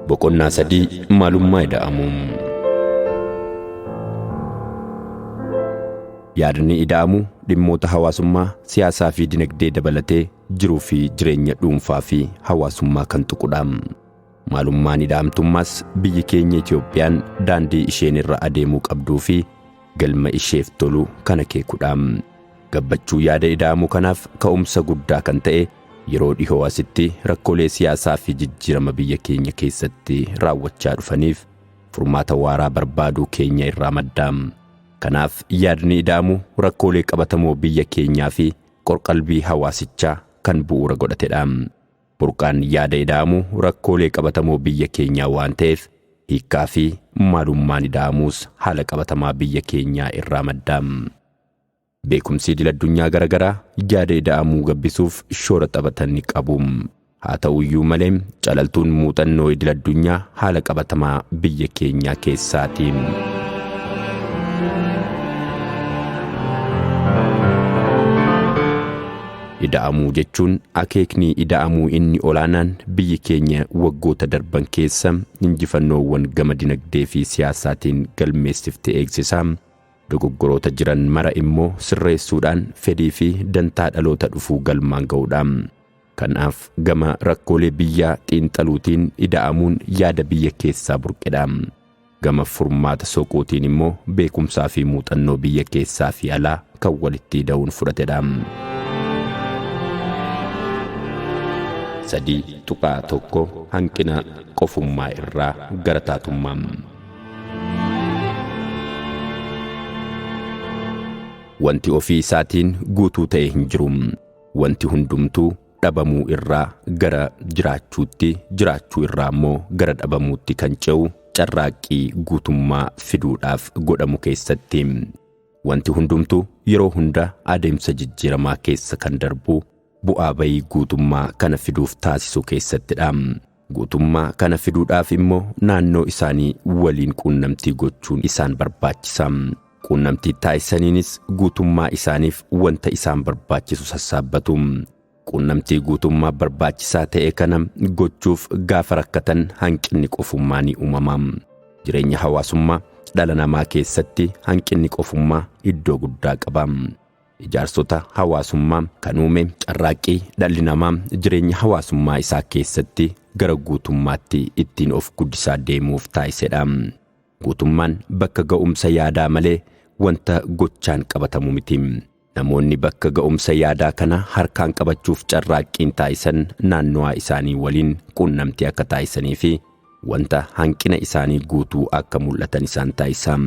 Boqonnaa 3 Maalummaa ida'amuu. Yaadni ida'amuu dhimmoota hawaasummaa, siyaasaa fi dinagdee dabalatee jiruu fi jireenya dhuunfaa fi hawaasummaa kan tuqudha. Maalummaan ida'amtummaas biyyi keenya Itoophiyaan daandii isheen irra adeemuu qabduu fi galma isheef tolu kan akeekudha. Gabbachuu yaada ida'amuu kanaaf ka'umsa guddaa kan ta'e yeroo dhihoo asitti rakkoolee siyaasaa fi jijjiirama biyya keenya keessatti raawwachaa dhufaniif furmaata waaraa barbaaduu keenya irraa madda. Kanaaf yaadni ida'amuu rakkoolee qabatamoo biyya keenyaa fi qorqalbii hawaasichaa kan bu'uura godhatedha. Burqaan yaada ida'amuu rakkoolee qabatamoo biyya keenyaa waan ta'eef hiikkaa fi maalummaan ida'amuus haala qabatamaa biyya keenyaa irraa madda. Beekumsi idil-addunyaa garagaraa yaada ida'amuu gabbisuuf shoora taphatan ni qabu. Haa ta'uyyuu malee calaltuun muuxannoo idil-addunyaa haala qabatamaa biyya keenyaa keessaati. Ida'amuu jechuun akeekni ida'amuu inni olaanaan biyyi keenya waggoota darban keessa injifannoowwan gama dinagdee fi siyaasaatiin galmeessifte eegsisaa, dogoggoroota jiran mara immoo sirreessuudhaan fedhii fi dantaa dhaloota dhufuu galmaan ga'uudha. Kanaaf gama rakkoolee biyyaa xiinxaluutiin ida'amuun yaada biyya keessaa burqedha. Gama furmaata soquutiin immoo beekumsaa fi muuxannoo biyya keessaa fi alaa kan walitti ida'uun fudhatedha. 3.1 Hanqina qofummaa irraa gara taatummaa. Wanti ofii isaatiin guutuu ta'e hin jiru. Wanti hundumtuu dhabamuu irraa gara jiraachuutti, jiraachuu irraa immoo gara dhabamuutti kan ce'u carraaqqii guutummaa fiduudhaaf godhamu keessatti. Wanti hundumtuu yeroo hunda adeemsa jijjiiramaa keessa kan darbu bu'aa bayii guutummaa kana fiduuf taasisu keessattidha. Guutummaa kana fiduudhaaf immoo naannoo isaanii waliin quunnamtii gochuun isaan barbaachisa. Quunnamtii taasisaniinis guutummaa isaaniif wanta isaan barbaachisu sassaabbatu. Quunnamtii guutummaa barbaachisaa ta'e kana gochuuf gaafa rakkatan hanqinni qofummaa ni uumama. Jireenya hawaasummaa dhala namaa keessatti hanqinni qofummaa iddoo guddaa qaba. Ijaarsota hawaasummaa kan uume carraaqqii dhalli namaa jireenya hawaasummaa isaa keessatti gara guutummaatti ittiin of guddisaa deemuuf taasisedha. Guutummaan bakka ga'umsa yaadaa malee wanta gochaan qabatamu miti. Namoonni bakka ga'umsa yaadaa kana harkaan qabachuuf carraaqqiin taasisan naannowaa isaanii waliin quunnamtii akka taasisanii fi wanta hanqina isaanii guutuu akka mul'atan isaan taasisa.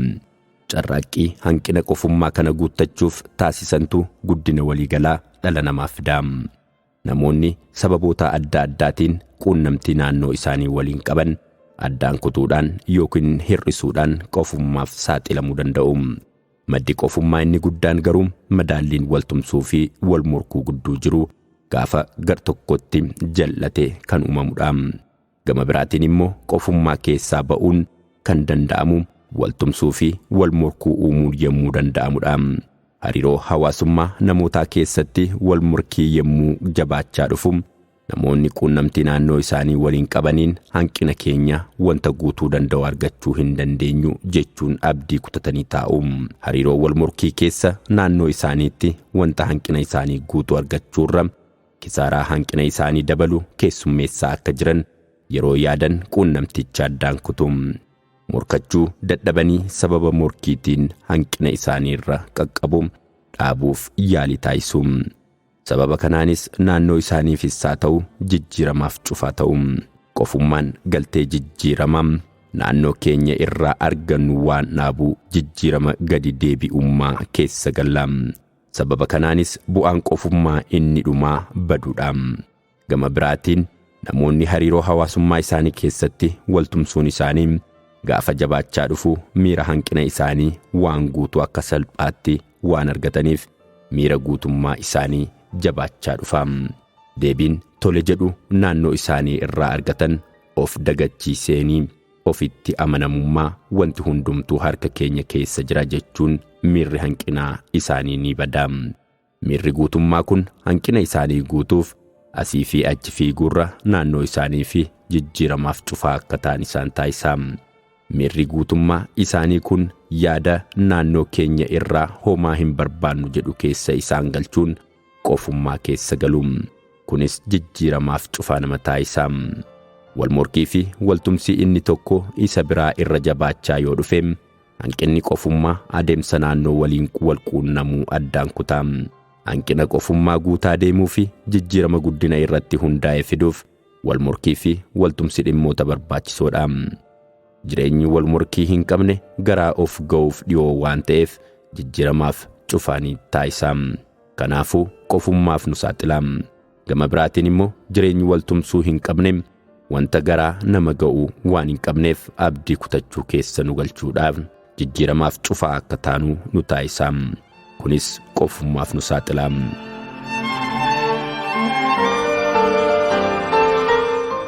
Carraaqqii hanqina qofummaa kana guuttachuuf taasisantu guddina waliigalaa dhala namaa fida. Namoonni sababoota adda addaatiin quunnamtii naannoo isaanii waliin qaban addaan kutuudhaan yookiin hir'isuudhaan qofummaaf saaxilamuu danda'u. Maddi qofummaa inni guddaan garuu madaalliin waltumsuu fi wal morkuu gidduu jiru gaafa gar tokkotti jal'ate kan uumamudha. Gama biraatiin immoo qofummaa keessaa ba'uun kan danda'amu waltumsuu fi wal morkuu uumuun yommuu danda'amudha. Hariiroo hawaasummaa namootaa keessatti wal morkii yommuu jabaachaa dhufu namoonni quunnamtii naannoo isaanii waliin qabaniin hanqina keenya wanta guutuu danda'u argachuu hin dandeenyu jechuun abdii kutatanii taa'u. Hariiroo wal morkii keessa naannoo isaaniitti wanta hanqina isaanii guutuu argachuurra kisaaraa hanqina isaanii dabalu keessummeessaa akka jiran yeroo yaadan quunnamticha addaan kutu. Morkachuu dadhabanii sababa morkiitiin hanqina isaaniirra qaqqabu dhaabuuf yaalii taasisu. Sababa kanaanis naannoo isaaniifis haa ta'u jijjiiramaaf cufaa ta'u. Qofummaan galtee jijjiiramaa naannoo keenya irraa argannu waan dhaabuu jijjiirama gadi deebi'ummaa keessa galla. Sababa kanaanis bu'aan qofummaa inni dhumaa baduudha. Gama biraatiin namoonni hariiroo hawaasummaa isaanii keessatti waltumsuun isaanii gaafa jabaachaa dhufu miira hanqina isaanii waan guutuu akka salphaatti waan argataniif miira guutummaa isaanii jabaachaa dhufa. Deebiin tole jedhu naannoo isaanii irraa argatan of dagachiiseenii ofitti amanamummaa wanti hundumtuu harka keenya keessa jira jechuun miirri hanqinaa isaanii ni bada. Miirri guutummaa kun hanqina isaanii guutuuf Asii fi achi fiiguurra naannoo isaanii fi jijjiiramaaf cufaa akka ta'an isaan taasisa. Miirri guutummaa isaanii kun yaada naannoo keenya irraa homaa hin barbaannu jedhu keessa isaan galchuun qofummaa keessa galu. Kunis jijjiiramaaf cufaa nama taasisa. Wal morkii fi waltumsi inni tokko isa biraa irra jabaachaa yoo dhufe, hanqinni qofummaa adeemsa naannoo waliin wal quunnamuu addaan kuta. Hanqina qofummaa guutaa deemuu fi jijjiirama guddina irratti hundaa'e fiduuf wal morkii fi waltumsi dhimmoota barbaachisoodha. Jireenyi wal morkii hin qabne garaa of ga'uuf dhiyoo waan ta'eef jijjiiramaaf cufaa ni taasisa. Kanaafuu qofummaaf nu saaxila. Gama biraatiin immoo jireenyi wal tumsuu hin qabne wanta garaa nama ga'u waan hin qabneef abdii kutachuu keessa nu galchuudhaaf jijjiiramaaf cufaa akka taanu nu taasisa. Kunis qofummaaf nu saaxila.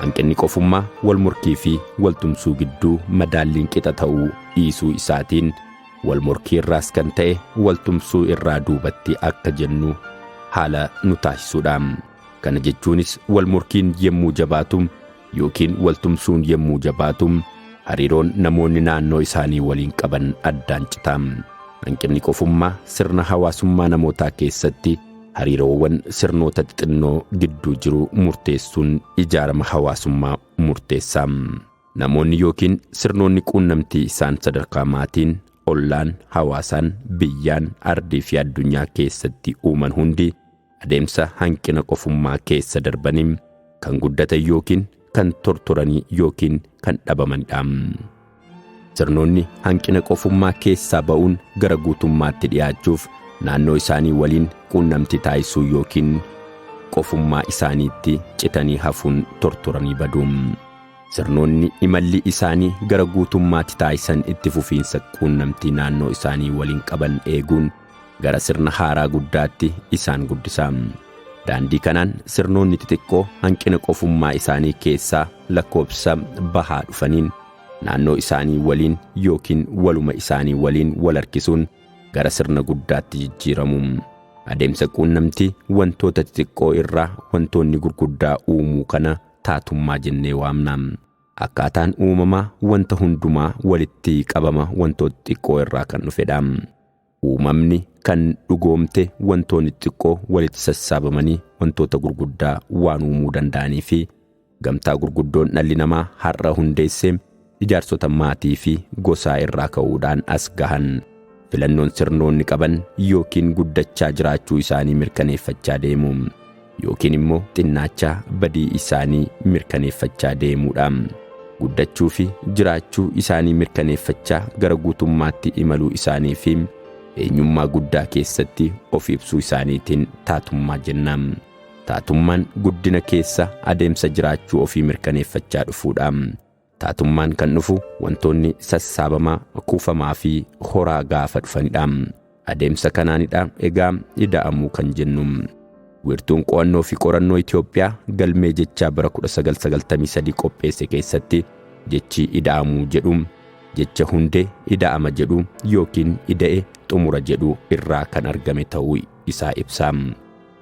Hanqinni qofummaa wal morkii fi wal tumsuu gidduu madaalliin qixa ta'uu dhiisuu isaatiin wal morkii irraas kan ta'e wal tumsuu irraa duubatti akka jennu haala nu taasisuudha. Kana jechuunis wal morkiin yemmuu jabaatu yookiin wal tumsuun yemmuu jabaatu hariiroon namoonni naannoo isaanii waliin qaban addaan cita. Hanqinni qofummaa sirna hawaasummaa namootaa keessatti hariiroowwan sirnoota xixinnoo gidduu jiru murteessuun ijaarama hawaasummaa murteessa. Namoonni yookiin sirnoonni quunnamtii isaan sadarkaa maatiin, ollaan, hawaasaan, biyyaan, ardii fi addunyaa keessatti uuman hundi adeemsa hanqina qofummaa keessa darbanii kan guddatan yookiin kan tortoranii yookiin kan dhabamanidha. Sirnoonni hanqina qofummaa keessaa ba'uun gara guutummaatti dhiyaachuuf naannoo isaanii waliin quunnamtii taasisuu yookiin qofummaa isaaniitti citanii hafuun tortoranii badu. Sirnoonni imalli isaanii gara guutummaatti taasisan itti fufiinsa quunnamtii naannoo isaanii waliin qaban eeguun gara sirna haaraa guddaatti isaan guddisa. Daandii kanaan sirnoonni xixiqqoo hanqina qofummaa isaanii keessaa lakkoofsa bahaa dhufaniin naannoo isaanii waliin yookiin waluma isaanii waliin wal harkisuun gara sirna guddaatti jijjiiramu. Adeemsa quunnamtii wantoota xixiqqoo irraa wantoonni gurguddaa uumuu kana taatummaa jennee waamna. Akkaataan uumamaa wanta hundumaa walitti qabama wantoota xixiqqoo irraa kan dhufedha. Uumamni kan dhugoomte wantoonni xixiqqoo walitti sassaabamanii wantoota gurguddaa waan uumuu danda'anii fi gamtaa gurguddoon dhalli namaa har'a hundeesse ijaarsota maatii fi gosaa irraa ka'uudhaan as gahan. Filannoon sirnoonni qaban yookiin guddachaa jiraachuu isaanii mirkaneeffachaa deemu yookiin immoo xinnaachaa badii isaanii mirkaneeffachaa deemuudha. Guddachuu fi jiraachuu isaanii mirkaneeffachaa gara guutummaatti imaluu isaanii fi eenyummaa guddaa keessatti of ibsuu isaaniitiin taatummaa jenna. Taatummaan guddina keessa adeemsa jiraachuu ofii mirkaneeffachaa dhufuudha. Taatummaan kan dhufu wantoonni sassaabamaa, kuufamaa fi horaa gaafa dhufanidha. Adeemsa kanaanidha egaa ida'amuu kan jennu. Wiirtuun qo'annoo fi qorannoo Itoophiyaa galmee jechaa bara 1993 qopheesse keessatti jechi ida'amuu jedhu jecha hundee ida'ama jedhu yookiin ida'e xumura jedhu irraa kan argame ta'uu isaa ibsa.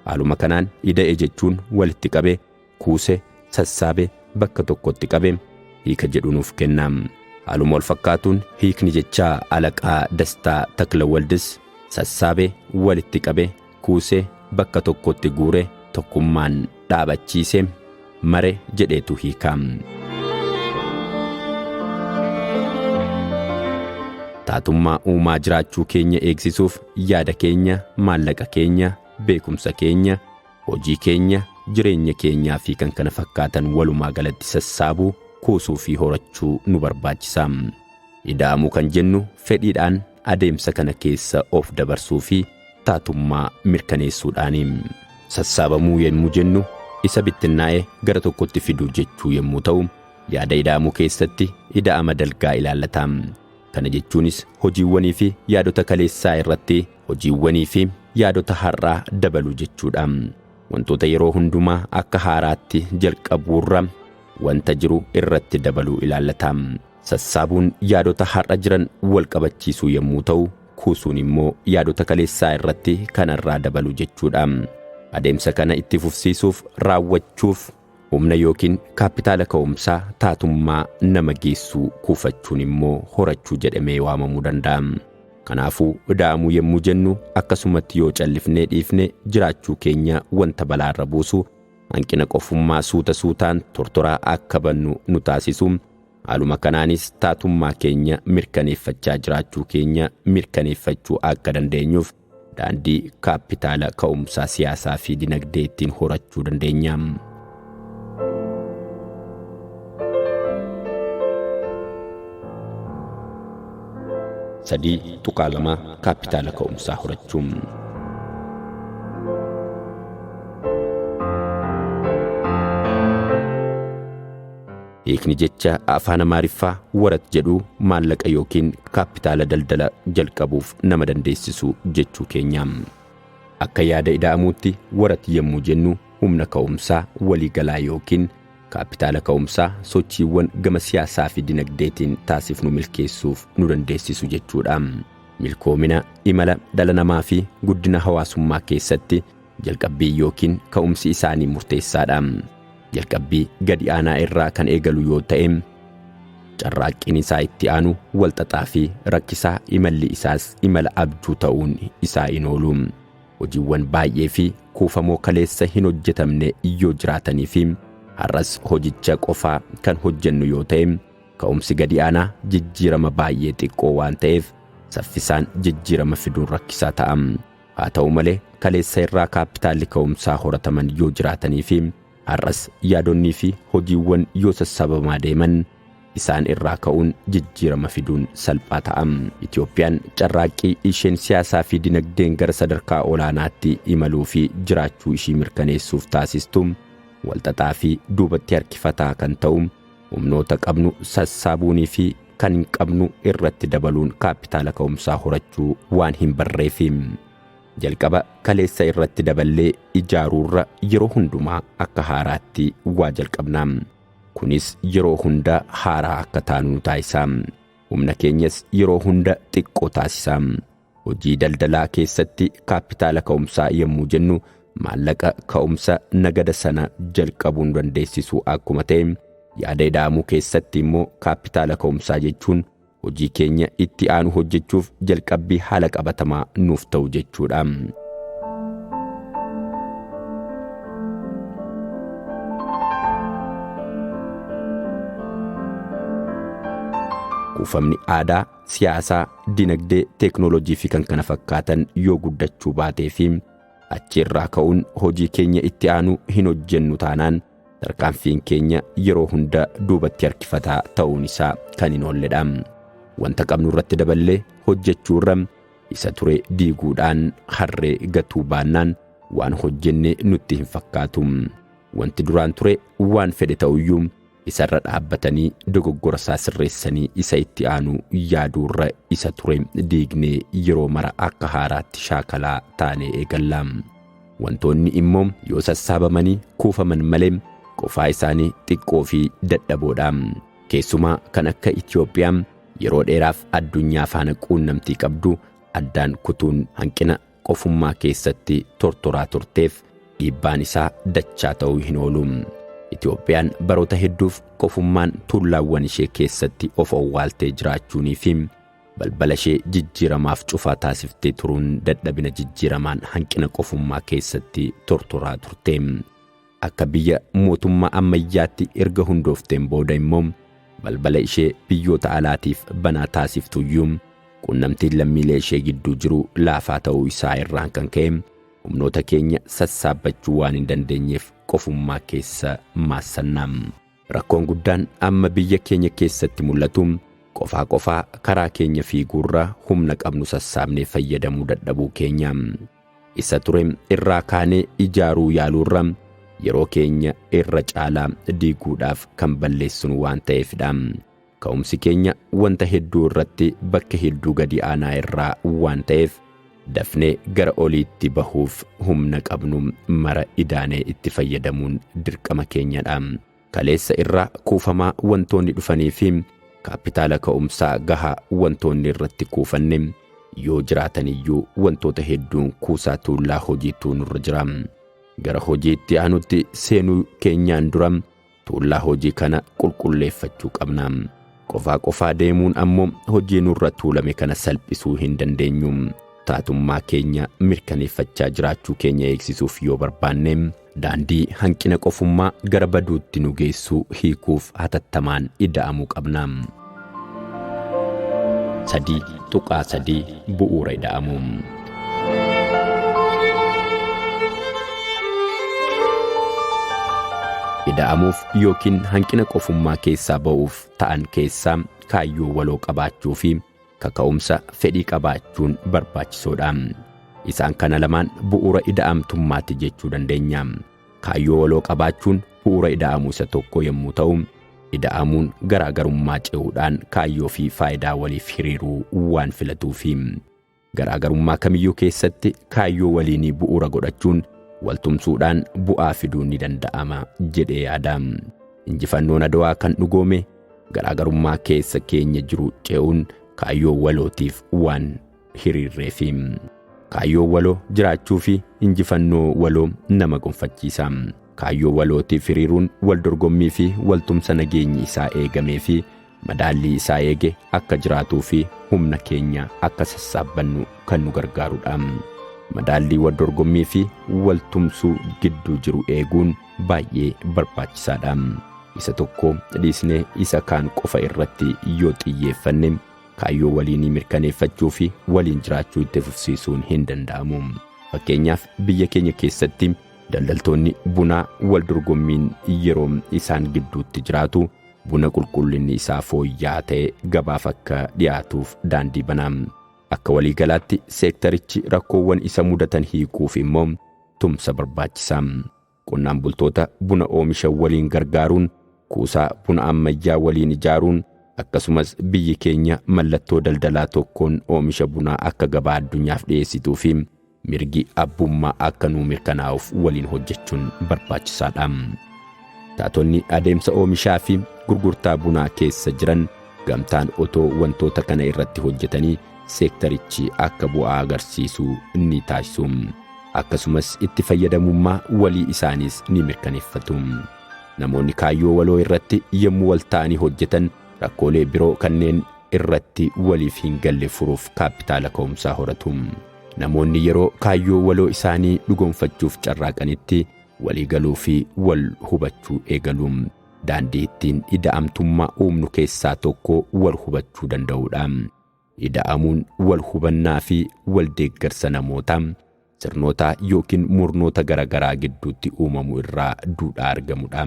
Haaluma kanaan ida'e jechuun walitti qabe, kuuse, sassaabe, bakka tokkotti qabe hiika jedhu nuuf kenna. Haaluma wal fakkaatuun hiikni jechaa Alaqaa Dastaa Taklawaldis sassaabe, walitti qabe, kuuse, bakka tokkotti guure, tokkummaan dhaabachiise, mare jedheetu hiika. Taatummaa uumaa jiraachuu keenya eegsisuuf yaada keenya, maallaqa keenya, beekumsa keenya, hojii keenya, jireenya keenyaa fi kan kana fakkaatan walumaa galatti sassaabuu, kuusuu fi horachuu nu barbaachisa. Ida'amuu kan jennu fedhiidhaan adeemsa kana keessa of dabarsuu fi taatummaa mirkaneessuudhaani. Sassaabamuu yemmuu jennu isa bittinnaa'e gara tokkotti fiduu jechuu yemmuu ta'u, yaada ida'amuu keessatti ida'ama dalgaa ilaallata. Kana jechuunis hojiiwwanii fi yaadota kaleessaa irratti hojiiwwanii fi yaadota har'aa dabaluu jechuudha. Wantoota yeroo hundumaa akka haaraatti jalqabuurra wanta jiru irratti dabaluu ilaallata. Sassaabuun yaadota har'a jiran wal qabachiisuu yommuu ta'u, kuusuun immoo yaadota kaleessaa irratti kanarraa dabaluu jechuudha. Adeemsa kana itti fufsiisuuf raawwachuuf humna yookiin kaappitaala ka'umsaa taatummaa nama geessuu kuufachuun immoo horachuu jedhamee waamamuu danda'a. Kanaafuu ida'amuu yommuu jennu akkasumatti yoo callifnee dhiifne jiraachuu keenya wanta balaarra buusu, hanqina qofummaa suuta suutaan tortoraa akka bannu nu taasisu, haaluma kanaanis taatummaa keenya mirkaneeffachaa jiraachuu keenya mirkaneeffachuu akka dandeenyuuf daandii kaappitaala ka'umsaa siyaasaa fi dinagdee ittiin horachuu dandeenya. 3.2 Kaappitaala ka'umsaa horachuu. Hiikni jecha afaan Amaariffaa warat jedhu maallaqa yookiin kaappitaala daldala jalqabuuf nama dandeessisu jechuu keenya. Akka yaada ida'amuutti warat yommuu jennu humna ka'umsaa waliigalaa yookiin kaappitaala ka'umsaa sochiiwwan gama siyaasaa fi dinagdeetiin taasifnu milkeessuuf nu dandeessisu jechuudha. Milkoomina imala dhala namaa fi guddina hawaasummaa keessatti jalqabbii yookiin ka'umsi isaanii murteessaadha. Jalqabbii gadi aanaa irraa kan eegalu yoo ta'e, carraaqqiin isaa itti aanu walxaxaa fi rakkisaa, imalli isaas imala abjuu ta'uun isaa hin oolu. Hojiiwwan baay'ee fi kuufamoo kaleessa hin hojjetamne yoo jiraatanii fi har'as hojicha qofaa kan hojjennu yoo ta'e, ka'umsi gadi aanaa jijjiirama baay'ee xiqqoo waan ta'eef saffisaan jijjiirama fiduun rakkisaa ta'a. Haa ta'u malee, kaleessa irraa kaappitaalli ka'umsaa horataman yoo jiraatanii fi har'as yaadonnii fi hojiiwwan yoo sassaabamaa deeman, isaan irraa ka'uun jijjiirama fiduun salphaa ta'a. Itoophiyaan carraaqqii isheen siyaasaa fi dinagdeen gara sadarkaa olaanaatti imaluu fi jiraachuu ishii mirkaneessuuf taasistu walxaxaa fi duubatti harkifataa kan ta'u humnoota qabnu sassaabuunii fi kan hin qabnu irratti dabaluun kaappitaala ka'umsaa horachuu waan hin barreefi. Jalqaba kaleessa irratti daballee ijaaruurra yeroo hundumaa akka haaraatti waa jalqabna. Kunis yeroo hunda haaraa akka taanu nu taasisa. Humna keenyas yeroo hunda xiqqoo taasisa. Hojii daldalaa keessatti kaappitaala ka'umsaa yommuu jennu maallaqa ka'umsa nagada sana jalqabuu nu dandeessisu akkuma ta'e, yaada ida'amuu keessatti immoo kaappitaala ka'umsaa jechuun hojii keenya itti aanu hojjechuuf jalqabbii haala qabatamaa nuuf ta'u jechuudha. Kuufamni aadaa, siyaasaa, dinagdee, teeknooloojii fi kan kana fakkaatan yoo guddachuu baatee fi achi irraa ka'uun hojii keenya itti aanu hin hojjennu taanaan tarkaanfiin keenya yeroo hunda duubatti harkifataa ta'uun isaa kan hin oolledha. Wanta qabnu irratti daballee hojjechuu irra isa ture diiguudhaan harree gatuu baannaan waan hojjenne nutti hin fakkaatu. Wanti duraan ture waan fedhe ta'uyyuu isarra dhaabbatanii dogoggora isaa sirreessanii isa itti aanu yaaduurra isa ture diignee yeroo mara akka haaraatti shaakalaa taanee eegalla. Wantoonni immoo yoo sassaabamanii kuufaman malee qofaa isaanii xiqqoo fi dadhaboodha. Keessumaa kan akka Itoophiyaa yeroo dheeraaf addunyaa faana quunnamtii qabdu addaan kutuun hanqina qofummaa keessatti tortoraa turteef dhiibbaan isaa dachaa ta'uu hin oolu. Itoophiyaan baroota hedduuf qofummaan tuullaawwan ishee keessatti of owwaaltee jiraachuunii fi balbala ishee jijjiiramaaf cufaa taasiftee turuun dadhabina jijjiiramaan hanqina qofummaa keessatti tortoraa turte. Akka biyya mootummaa ammayyaatti erga hundoofteen booda immoo balbala ishee biyyoota alaatiif banaa taasiftuyyuu quunnamtiin lammiilee ishee gidduu jiru laafaa ta'uu isaa irraan kan ka'e humnoota keenya sassaabbachuu waan hin dandeenyeef qofummaa keessa maassanna. Rakkoon guddaan amma biyya keenya keessatti mul'atu qofaa qofaa karaa keenya fiiguurra humna qabnu sassaabnee fayyadamuu dadhabuu keenya. Isa ture irraa kaanee ijaaruu yaaluurra yeroo keenya irra caalaa diiguudhaaf kan balleessinu waan ta'eefidha. Ka'umsi keenya wanta hedduu irratti bakka hedduu gadi aanaa irraa waan ta'eef dafnee gara oliitti bahuuf humna qabnu mara idaanee itti fayyadamuun dirqama keenyadha. Kaleessa irraa kuufamaa wantoonni dhufanii fi kaappitaala ka'umsaa gahaa wantoonni irratti kuufanne yoo jiraatan iyyuu wantoota hedduun kuusaa tuullaa hojiitu nurra jira. Gara hojii itti aanutti seenuu keenyaan dura tuullaa hojii kana qulqulleeffachuu qabna. Qofaa qofaa deemuun ammoo hojii nurra tuulame kana salphisuu hin dandeenyu. Taatummaa keenya mirkaneeffachaa jiraachuu keenya eegsisuuf yoo barbaanne daandii hanqina qofummaa gara baduutti nu geessu hiikuuf hatattamaan ida'amuu qabna. 3.3 Bu'uura ida'amuu. Ida'amuuf yookiin hanqina qofummaa keessaa ba'uuf ta'an keessaa kaayyoo waloo qabaachuu fi kaka'umsa fedhii qabaachuun barbaachisoodha. Isaan kana lamaan bu'uura ida'amtummaati jechuu dandeenya. Kaayyoo waloo qabaachuun bu'uura ida'amuu isa tokko yommuu ta'u, ida'amuun garaagarummaa ce'uudhaan kaayyoo fi faayidaa waliif hiriiruu waan filatuufi. Garaagarummaa kamiyyuu keessatti kaayyoo waliinii bu'uura godhachuun waltumsuudhaan bu'aa fiduun ni danda'ama jedhee yaada. Injifannoon Adwaa kan dhugoome garaagarummaa keessa keenya jiru ce'uun kaayyoo walootiif waan hiriirreefi. Kaayyoo waloo jiraachuu fi injifannoo waloo nama gonfachiisa. Kaayyoo walootiif hiriiruun wal dorgommii fi waltumsa nageenyi isaa eegamee fi madaallii isaa eege akka jiraatuu fi humna keenya akka sassaabbannu kan nu gargaarudha. Madaallii wal dorgommii fi wal tumsuu gidduu jiru eeguun baay'ee barbaachisaadha. Isa tokko dhiisnee isa kaan qofa irratti yoo xiyyeeffanne kaayyoo waliinii mirkaneeffachuu fi waliin jiraachuu itti fufsiisuun hin danda'amu. Fakkeenyaaf biyya keenya keessatti daldaltoonni bunaa wal dorgommiin yeroo isaan gidduutti jiraatu buna qulqullinni isaa fooyya'aa ta'e gabaaf akka dhiyaatuuf daandii bana. Akka waliigalaatti seektarichi rakkoowwan isa mudatan hiikuuf immoo tumsa barbaachisa. Qonnaan bultoota buna oomishan waliin gargaaruun, kuusaa buna ammayyaa waliin ijaaruun, akkasumas biyyi keenya mallattoo daldalaa tokkoon oomisha bunaa akka gabaa addunyaaf dhiyeessituu fi mirgi abbummaa akka nuu mirkanaa'uuf waliin hojjechuun barbaachisaadha. Taatonni adeemsa oomishaa fi gurgurtaa bunaa keessa jiran gamtaan otoo wantoota kana irratti hojjetanii seektarichi akka bu'aa agarsiisu ni taasisu. Akkasumas itti fayyadamummaa walii isaaniis ni mirkaneeffatu. Namoonni kaayyoo waloo irratti yommuu wal ta'anii hojjetan rakkoolee biroo kanneen irratti waliif hin galle furuuf kaappitaala ka'umsaa horatu. Namoonni yeroo kaayyoo waloo isaanii dhugoomfachuuf carraaqanitti walii galuu fi wal hubachuu eegalu. Daandii ittiin ida'amtummaa uumnu keessaa tokko wal hubachuu danda'uudha. Ida'amuun wal hubannaa fi wal deeggarsa namootaa, sirnoota yookiin murnoota garaagaraa gidduutti uumamu irraa duudhaa argamudha.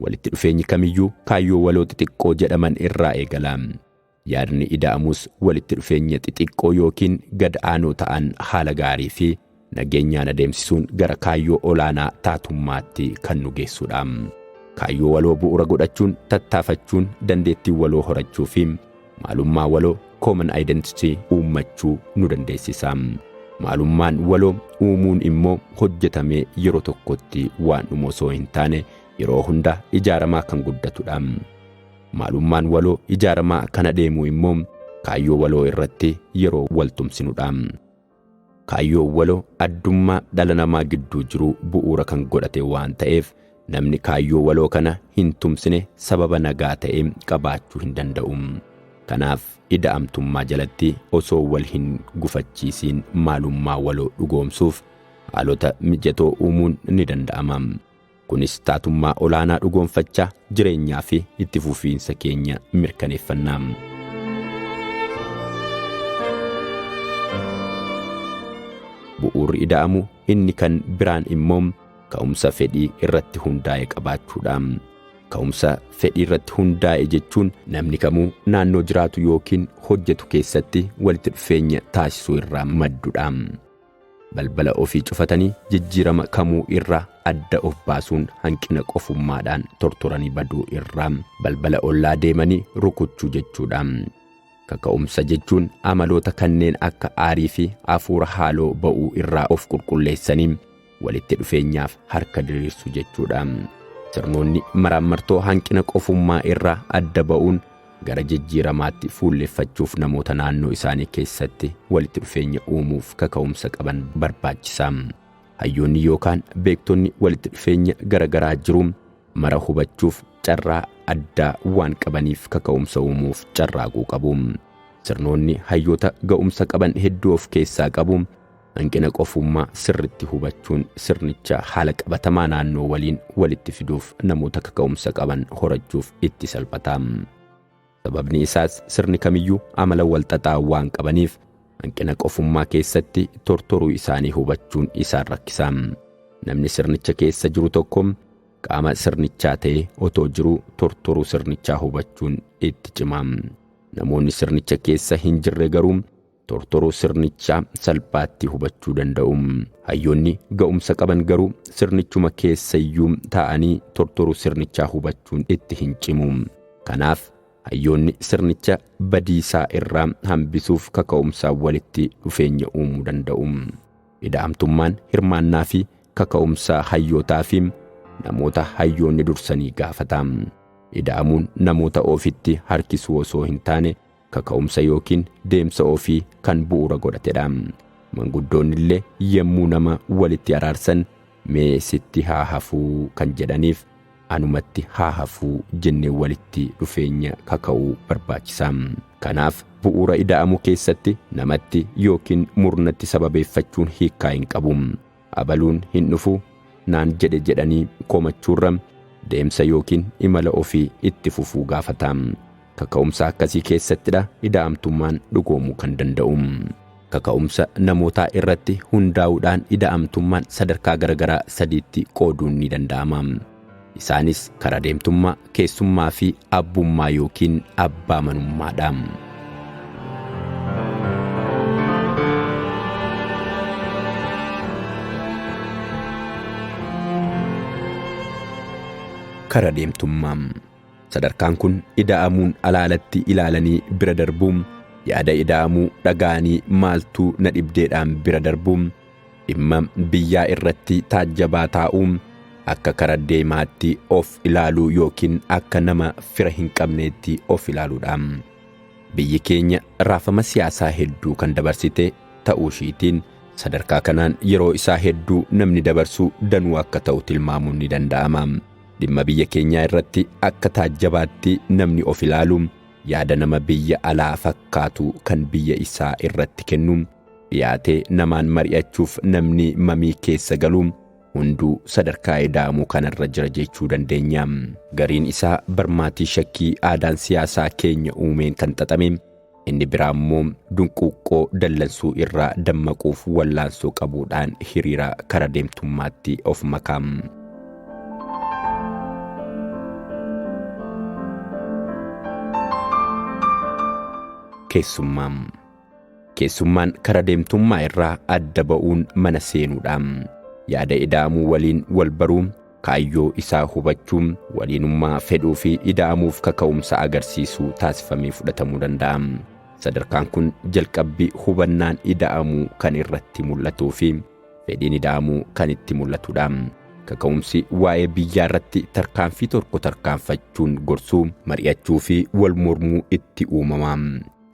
Walitti dhufeenyi kamiyyuu kaayyoo waloo xixiqqoo jedhaman irraa eegala. Yaadni ida'amus walitti dhufeenya xixiqqoo yookiin gad aanoo ta'an haala gaarii fi nageenyaan adeemsisuun gara kaayyoo olaanaa taatummaatti kan nu geessudha. Kaayyoo waloo bu'uura godhachuun tattaafachuun dandeettii waloo horachuu fi maalummaa waloo common identity uummachuu nu dandeessisa. Maalummaan waloo uumuun immoo hojjetamee yeroo tokkotti waan dhumu osoo hin taane yeroo hunda ijaaramaa kan guddatudha. Maalummaan waloo ijaaramaa kan adeemu immoo kaayyoo waloo irratti yeroo wal tumsinudha. Kaayyoo waloo addummaa dhala namaa gidduu jiru bu'uura kan godhate waan ta'eef namni kaayyoo waloo kana hin tumsine sababa nagaa ta'e qabaachuu hin danda'u. Kanaaf ida'amtummaa jalatti osoo wal hin gufachiisiin maalummaa waloo dhugoomsuuf haalota mijatoo uumuun ni danda'ama. Kunis taatummaa olaanaa dhugoomfachaa jireenyaa fi itti fufiinsa keenya mirkaneeffanna. Bu'uurri ida'amu inni kan biraan immoo ka'umsa fedhii irratti hundaa'e qabaachuudha. Ka'umsa fedhii irratti hundaa'e jechuun namni kamuu naannoo jiraatu yookiin hojjetu keessatti walitti dhufeenya taasisuu irraa maddudha. Balbala ofii cufatanii jijjiirama kamuu irraa adda of baasuun hanqina qofummaadhaan tortoranii baduu irraa balbala ollaa deemanii rukuchuu jechuudha. Kaka'umsa jechuun amaloota kanneen akka aarii fi hafuura haaloo ba'uu irraa of qulqulleessanii walitti dhufeenyaaf harka diriirsuu jechuudha. Sirnoonni maraammartoo hanqina qofummaa irraa adda ba'uun gara jijjiiramaatti fuulleffachuuf namoota naannoo isaanii keessatti walitti dhufeenya uumuuf kaka'umsa qaban barbaachisa. Hayyoonni yookaan beektonni walitti dhufeenya garagaraa jiru mara hubachuuf carraa addaa waan qabaniif kaka'umsa uumuuf carraaquu qabu. Sirnoonni hayyoota ga'umsa qaban hedduu of keessaa qabu. Hanqina qofummaa sirritti hubachuun sirnicha haala qabatamaa naannoo waliin walitti fiduuf namoota kaka'umsa qaban horachuuf itti salphata. Sababni isaas sirni kamiyyuu amala walxaxaa waan qabaniif hanqina qofummaa keessatti tortoruu isaanii hubachuun isaan rakkisa. Namni sirnicha keessa jiru tokko qaama sirnichaa ta'ee otoo jiruu tortoruu sirnichaa hubachuun itti cima. Namoonni sirnicha keessa hin jirre garuu tortoruu sirnichaa salphaatti hubachuu danda'u. Hayyoonni ga'umsa qaban garuu sirnichuma keessayyuu taa'anii tortoruu sirnichaa hubachuun itti hin cimu. Kanaaf hayyoonni sirnicha badiisaa irraa hambisuuf kaka'umsaa walitti dhufeenya uumuu danda'u. Ida'amtummaan hirmaannaa fi kaka'umsa hayyootaa fi namoota hayyoonni dursanii gaafata. Ida'amuun namoota ofitti harkisuu osoo hin taane kaka'umsa yookiin deemsa ofii kan bu'uura godhatedha. Manguddoonni illee yemmuu nama walitti araarsan mee sitti haa hafuu kan jedhaniif anumatti haa hafuu jennee walitti dhufeenya kaka'uu barbaachisa. Kanaaf bu'uura ida'amuu keessatti namatti yookiin murnatti sababeeffachuun hiikkaa hin qabu. Abaluun hin dhufu naan jedhe jedhanii komachuurra deemsa yookiin imala ofii itti fufuu gaafata. Kaka'umsa akkasii keessattidha ida'amtummaan dhugoomuu kan danda'u. Kaka'umsa namootaa irratti hundaa'uudhaan ida'amtummaan sadarkaa garagaraa sadiitti qooduun ni danda'ama. Isaanis karaa deemtummaa, keessummaa fi abbummaa yookiin abbaa manummaadha. Karaa deemtummaa. Sadarkaan kun ida'amuun alaalatti ilaalanii bira darbuun, yaada ida'amuu dhaga'anii maaltu na dhibdeedhaan bira darbuun, dhimma biyyaa irratti taajjabaa taa'uun, akka kara deemaatti of ilaaluu yookiin akka nama fira hin qabneetti of ilaaluudha. Biyyi keenya raafama siyaasaa hedduu kan dabarsite ta'uu ishiitiin sadarkaa kanaan yeroo isaa hedduu namni dabarsu danuu akka ta'u tilmaamuun ni danda'ama. Dhimma biyya keenyaa irratti akka taajjabaatti namni of ilaalu yaada nama biyya alaa fakkaatu kan biyya isaa irratti kennu dhiyaatee namaan mari'achuuf namni mamii keessa galu hunduu sadarkaa ida'amuu kanarra jira jechuu dandeenya. Gariin isaa barmaatii shakkii aadaan siyaasaa keenya uumeen kan xaxame, inni biraa immoo dunquuqqoo dallansuu irraa dammaquuf wallaansoo qabuudhaan hiriira kara deemtummaatti of maka. Keessummaa. Keessummaan kara deemtummaa irraa adda ba'uun mana seenuudha. Yaada ida'amuu waliin wal baruu, kaayyoo isaa hubachuu, waliinummaa fedhuu fi ida'amuuf kaka'umsa agarsiisuu taasifamee fudhatamuu danda'a. Sadarkaan kun jalqabbii hubannaan ida'amuu kan irratti mul'atuu fi fedhiin ida'amuu kan itti mul'atudha. Kaka'umsi waa'ee biyyaa irratti tarkaanfii tokko tarkaanfachuun gorsuu, mari'achuu fi wal mormuu itti uumama.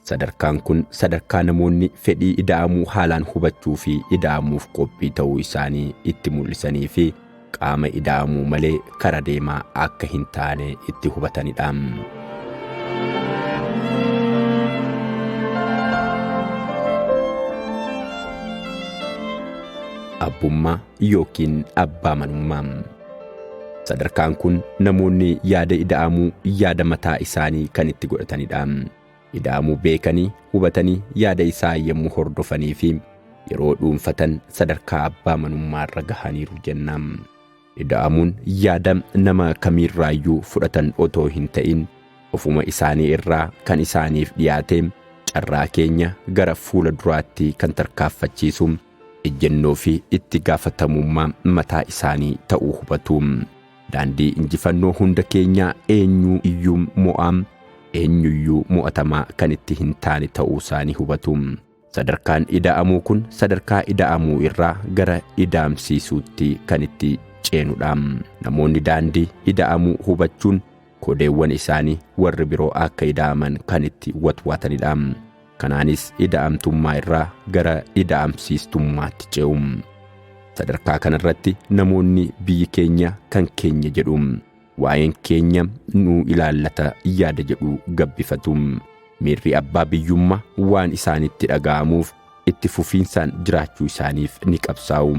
Sadarkaan kun sadarkaa namoonni fedhii ida'amuu haalaan hubachuu fi ida'amuuf qophii ta'uu isaanii itti mul'isanii fi qaama ida'amuu malee kara deemaa akka hin taane itti hubatanidha. Abbummaa yookiin abbaa manummaa. Sadarkaan kun namoonni yaada ida'amuu yaada mataa isaanii kan itti godhatanidha. Ida'amuu beekanii hubatanii yaada isaa yommuu hordofanii fi yeroo dhuunfatan sadarkaa abbaa manummaa irra gahaniiru jenna. Ida'amuun yaada nama kamiirraayyuu fudhatan otoo hin ta'in ofuma isaanii irraa kan isaaniif dhiyaate carraa keenya gara fuula duraatti kan tarkaanfachiisu ejjennoo fi itti gaafatamummaa mataa isaanii ta'uu hubatu. Daandii injifannoo hunda keenyaa eenyu iyyuu mo'aa eenyuyyuu mo'atamaa kan itti hin taane ta'uu isaanii hubatu. Sadarkaan ida'amuu kun sadarkaa ida'amuu irraa gara ida'amsiisuutti kan itti ceenudha. Namoonni daandii ida'amuu hubachuun kodeewwan isaanii warri biroo akka ida'aman kan itti watwaatanidha. Kanaanis ida'amtummaa irraa gara ida'amsiistummaatti ce'u. Sadarkaa kanarratti namoonni biyyi keenya kan keenya jedhu. Waa'een keenya nu ilaallata yaada jedhu gabbifatu. Miirri abbaa biyyummaa waan isaanitti dhaga'amuuf itti fufiinsaan jiraachuu isaaniif ni qabsaa'u.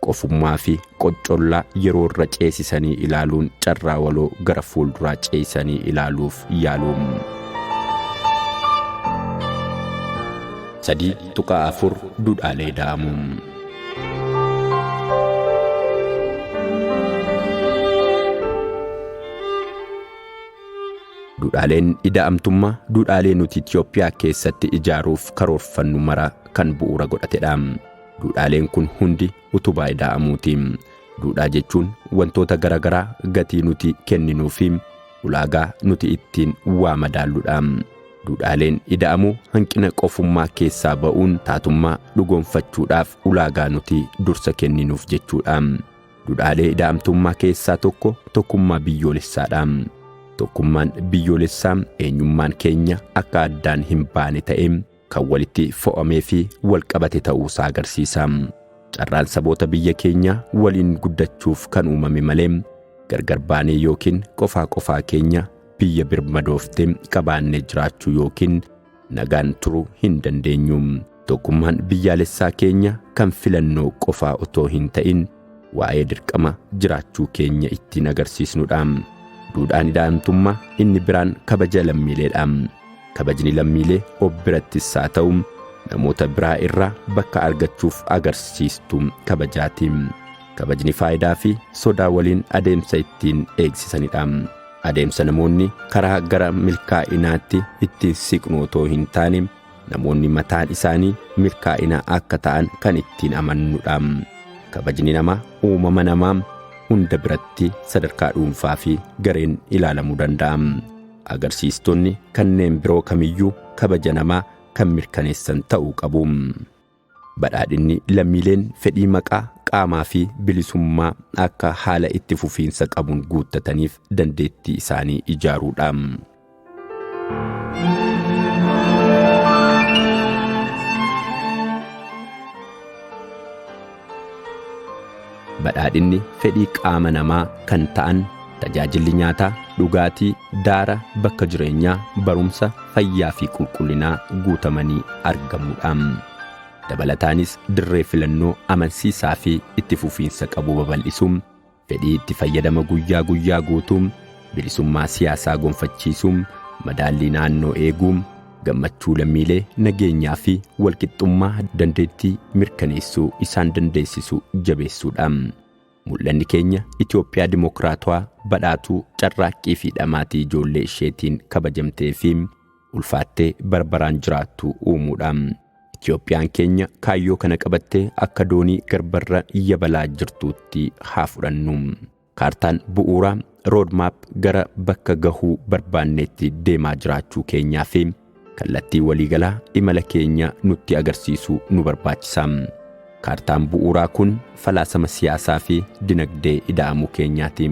Qofummaa fi qoccollaa yeroo irra ceesisanii ilaaluun carraa waloo gara fuulduraa ceesisanii ilaaluuf yaalu. 3.4 Duudhaalee Ida'amuu. Duudhaaleen ida'amtummaa duudhaalee nuti Itoophiyaa keessatti ijaaruuf karoorfannu mara kan bu'uura godhatedha. Duudhaaleen kun hundi utubaa ida'amuuti. Duudhaa jechuun wantoota garaagaraa gatii nuti kenninuu fi ulaagaa nuti ittiin waa madaalludha. Duudhaaleen ida'amuu hanqina qofummaa keessaa ba'uun taatummaa dhugoomfachuudhaaf ulaagaa nuti dursa kenninuuf jechuudha. Duudhaalee ida'amtummaa keessaa tokko tokkummaa biyyoolessaadha. Tokkummaan biyyoolessaa eenyummaan keenya akka addaan hin baane ta'ee kan walitti fo'amee fi wal qabate ta'uusaa agarsiisa. Carraan saboota biyya keenyaa waliin guddachuuf kan uumame malee gargar baanee yookiin qofaa qofaa keenya biyya birmadooftee qabaannee jiraachuu yookiin nagaan turuu hin dandeenyu. Tokkummaan biyyaalessaa keenya kan filannoo qofaa otoo hin ta'in waa'ee dirqama jiraachuu keenya ittiin agarsiisnudha. Duudhaan ida'amtummaa inni biraan kabaja lammiileedha. Kabajni lammiilee of birattis haa ta'u namoota biraa irraa bakka argachuuf agarsiistuu kabajaati. Kabajni faayidaa fi sodaa waliin adeemsa ittiin eegsisanidha. Adeemsa namoonni karaa gara milkaa'inaatti ittiin siqnu otoo hin taane namoonni mataan isaanii milkaa'ina akka ta'an kan ittiin amannudha. Kabajni namaa uumama namaa hunda biratti sadarkaa dhuunfaa fi gareen ilaalamuu danda'a. Agarsiistonni kanneen biroo kamiyyuu kabaja namaa kan mirkaneessan ta'uu qabu. Badhaadhinni lammiileen fedhii maqaa, qaamaa fi bilisummaa akka haala itti fufiinsa qabuun guuttataniif dandeettii isaanii ijaaruudha. Badhaadhinni fedhii qaama namaa kan ta'an tajaajilli nyaataa, dhugaatii, daara, bakka jireenyaa, barumsa, fayyaa fi qulqullinaa guutamanii argamuudha. Dabalataanis dirree filannoo amansiisaa fi itti fufiinsa qabu babal'isuun, fedhii itti fayyadama guyyaa guyyaa guutuun, bilisummaa siyaasaa gonfachiisuun, madaallii naannoo eeguun, gammachuu lammiilee nageenyaa fi walqixxummaa dandeettii mirkaneessuu isaan dandeessisu jabeessuudha. Mul'anni keenya Itoophiyaa dimokiraatawaa badhaatuu carraaqqii fi dhamaatii ijoollee isheetiin kabajamtee fi ulfaattee barbaraan jiraattu uumuudha. Itoophiyaan keenya kaayyoo kana qabattee akka doonii garbarra yabalaa jirtuutti haa fudhannu. Kaartaan bu'uuraa roadmap gara bakka gahuu barbaanneetti deemaa jiraachuu keenyaa fi kallattii waliigalaa imala keenya nutti agarsiisu nu barbaachisa. Kaartaan bu'uuraa kun falaasama siyaasaa fi dinagdee ida'amuu keenyaati.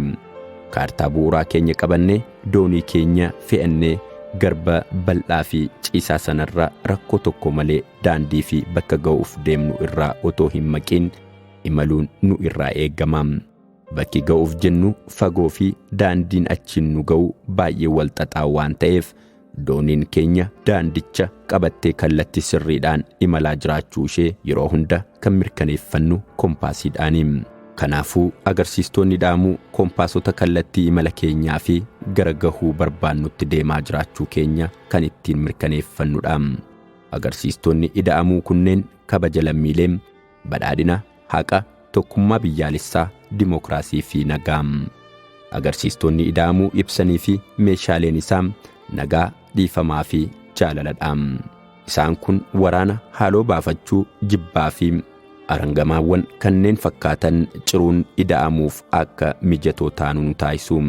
Kaartaa bu'uuraa keenya qabannee doonii keenya fe'annee garba bal'aa fi ciisaa sanarra rakkoo tokko malee daandii fi bakka ga'uuf deemnu irraa otoo hin maqiin imaluun nu irraa eegama. Bakki ga'uuf jennu fagoo fi daandiin achiin nu ga'u baay'ee wal xaxaa waan ta'eef dooniin keenya daandicha qabattee kallattii sirriidhaan imalaa jiraachuu ishee yeroo hunda kan mirkaneeffannu kompaasiidhaani. Kanaafuu agarsiistoonni dhaamuu kompaasota kallattii imala keenyaa fi gara gahuu barbaannutti deemaa jiraachuu keenya kan ittiin mirkaneeffannudha. Agarsiistonni ida'amuu kunneen kabaja lammiilee, badhaadhina, haqa, tokkummaa biyyaalessaa, dimookiraasii fi nagaa. Agarsiistonni ida'amuu ibsanii fi meeshaaleen isaa nagaa, dhiifamaa fi jaalaladha. Isaan kun waraana haaloo baafachuu, jibbaa fi arangamaawwan kanneen fakkaatan ciruun ida'amuuf akka mijatoo taanu nu taasisu.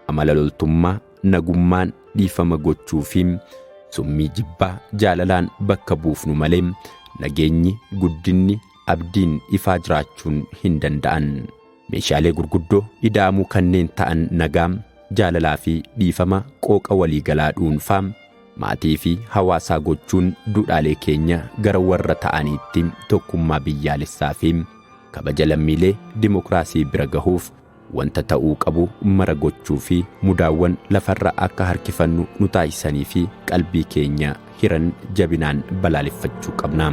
Amala loltummaa, nagummaan dhiifama gochuu fi summii jibbaa jaalalaan bakka buufnu malee nageenyi, guddinni, abdiin ifaa jiraachuun hin danda'an. Meeshaalee gurguddoo ida'amuu kanneen ta'an nagaa, jaalalaa fi dhiifama qooqa waliigalaa dhuunfaa, maatii fi hawaasaa gochuun duudhaalee keenya gara warra ta'aniitti tokkummaa biyyaalessaa fi Kabaja lammiilee dimokiraasii bira gahuuf wanta ta'uu qabu mara gochuu fi mudaawwan lafarra akka harkifannu nu taasisanii fi qalbii keenya hiran jabinaan balaaleffachuu qabna.